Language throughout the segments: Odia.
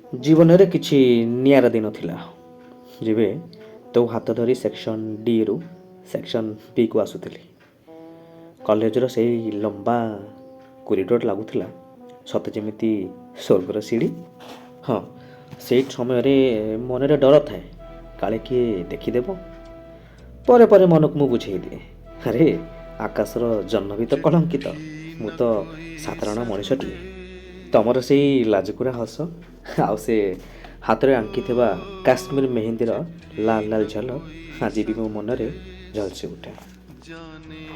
ଜୀବନରେ କିଛି ନିଆରା ଦିନ ଥିଲା, ଯେବେ ତୋ ହାତ ଧରି ସେକ୍ସନ୍ ଡିରୁ ସେକ୍ସନ୍ ବିକୁ ଆସୁଥିଲି। କଲେଜର ସେଇ ଲମ୍ବା କରିଡୋର ଲାଗୁଥିଲା ସତେ ଯେମିତି ସ୍ୱର୍ଗର ସିଢ଼ି। ହଁ, ସେଇ ସମୟରେ ମନରେ ଡର ଥାଏ, କାଳେ କିଏ ଦେଖିଦେବ। ପରେ ପରେ ମନକୁ ମୁଁ ବୁଝେଇ ଦିଏ, ଆରେ ଆକାଶର ଜହ୍ନ ବି ତ କଳଙ୍କିତ, ମୁଁ ତ ସାଧାରଣ ମଣିଷଟିଏ। ତମର ସେଇ ଲାଜକୁରା ହସ ଆଉ ସେ ହାତରେ ଆଙ୍କିଥିବା କାଶ୍ମୀର ମେହେନ୍ଦୀର ଲାଲ ଲାଲ ଝଲକ ଆଜି ବି ମୋ ମନରେ ଝଲସି ଉଠେ।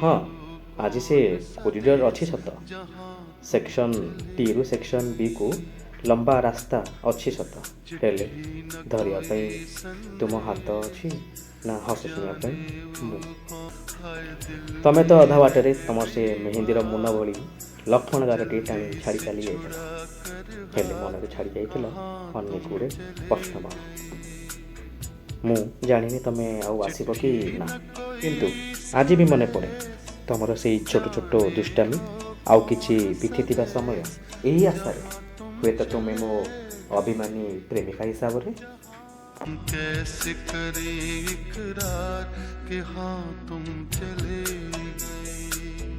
ହଁ, ଆଜି ସେ କରିଡୋର ଅଛି ସତ, ସେକ୍ସନ୍ ଡିରୁ ସେକ୍ସନ୍ ବିକୁ ଲମ୍ବା ରାସ୍ତା ଅଛି ସତ, ହେଲେ ଧରିବା ପାଇଁ ତୁମ ହାତ ଅଛି ନା ହସ ଶୁଣିବା ପାଇଁ ମୁଁ? ତମେ ତ ଅଧା ବାଟରେ ତମର ସେ ମେହେନ୍ଦୀର ମୁନ ଭଳି ଲକ୍ଷ୍ମଣ ଗାରଟିଏ ଟାଣି ଛାଡ଼ି ଚାଲି ଯାଇଥିଲ, ହେଲେ ମନରେ ଛାଡ଼ି ଯାଇଥିଲ ଅନେକ ଗୁଡ଼ିଏ ପ୍ରଶ୍ନବାଣ। ମୁଁ ଜାଣିନି ତମେ ଆଉ ଆସିବ କି ନା, କିନ୍ତୁ ଆଜି ବି ମନେ ପଡ଼େ ତମର ସେଇ ଛୋଟ ଛୋଟ ଦୁଷ୍ଟାମି ଆଉ କିଛି ବିତିଥିବା ସମୟ, ଏହି ଆଶାରେ ହୁଏତ ତୁମେ ମୋ ଅଭିମାନୀ ପ୍ରେମିକା ହିସାବରେ कैसे करें इकरार कि हाँ, तुम चले गए।